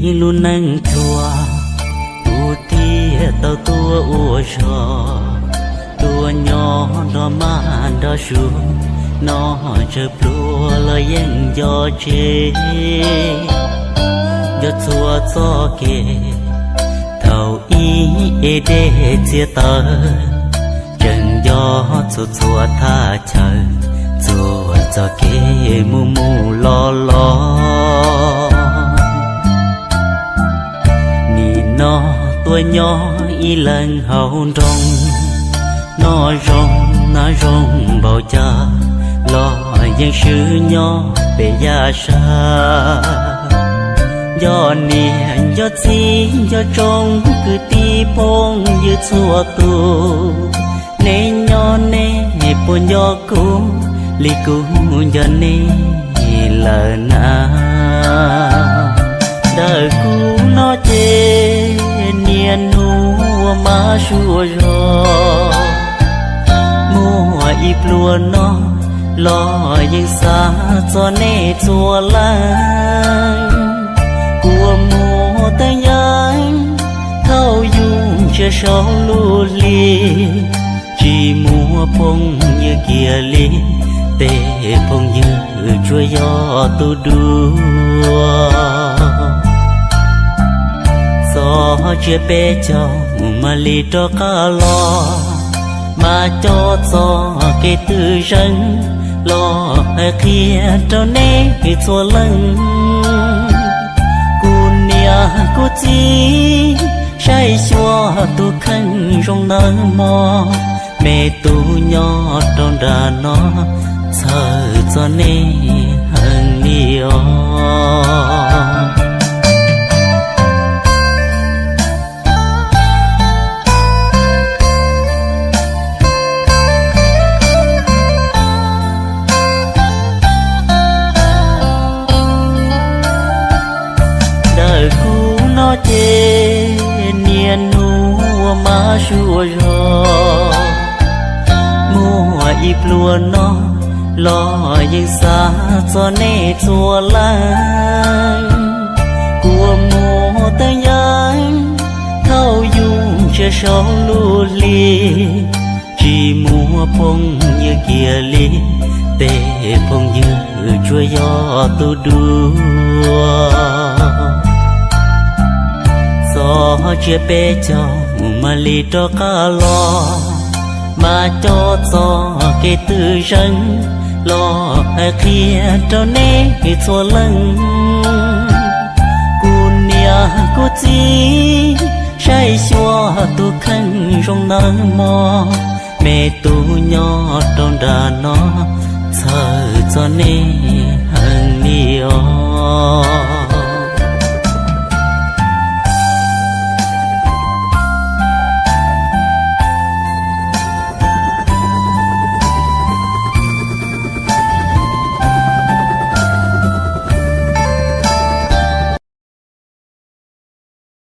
Ib lub neej thuam, kuv thiaj tau tuaj ua zog, tuaj nyob nrog mab nrog suav, no tsawg pluag los yeej nco tseg. Nco txhua txoj kev, thaum ib ev dej txiav taws, tseem nco txhua txhua thaj chaw, txhua txoj kev mus mus los los. Nim no tuaj nyob ib leeg hauv nroog, noj zoo hnav zoo npaum cas los yeej swb nyob pem yaj sab. Nco niam nco txiv nco tsoom kwv tij phooj ywg txhua tus, neb nyob neb puas nco kuv li kuv nco neb lawm na? Ntawm kuv no ces niaj hnub ua mab zuj zus, muaj ib pluag no los yeej xav txog nej txhua leej. Kua muag teeb yeeb thauj yus ntsia saum lub hli, tsis muaj phooj ywg kiag li, tej phooj ywg tsuas yog tus dua. Txog tsiab peb caug mam li rov qab los, mas coj txoj kev twg zeeg los hais qhia rau nej txhua leej. Kuv niam kuv txiv saib xyuas tus kheej zoo nawb mog, me tub nyob rau nram no txhawj txog nej heev li os. Ntawm kuv no ces niaj hnub ua mab zuj zus, muaj ib pluag no los yeej xav txog nej txhua leej. Kua muag teeb yeeb thauj yus ntsia saum lub hli, tsis muaj phooj ywg kiag li, tej phooj ywg tsuas yog tus dua. Txog tsiab peb caug mam li rov qab los, mas coj txoj kev twg zeeg los hais qhia rau nej txhua leej. Kuv niam kuv txiv saib xyuas tus kheej zoo nawb mog, me tub nyob rau nram no txhawj txog nej heev li os.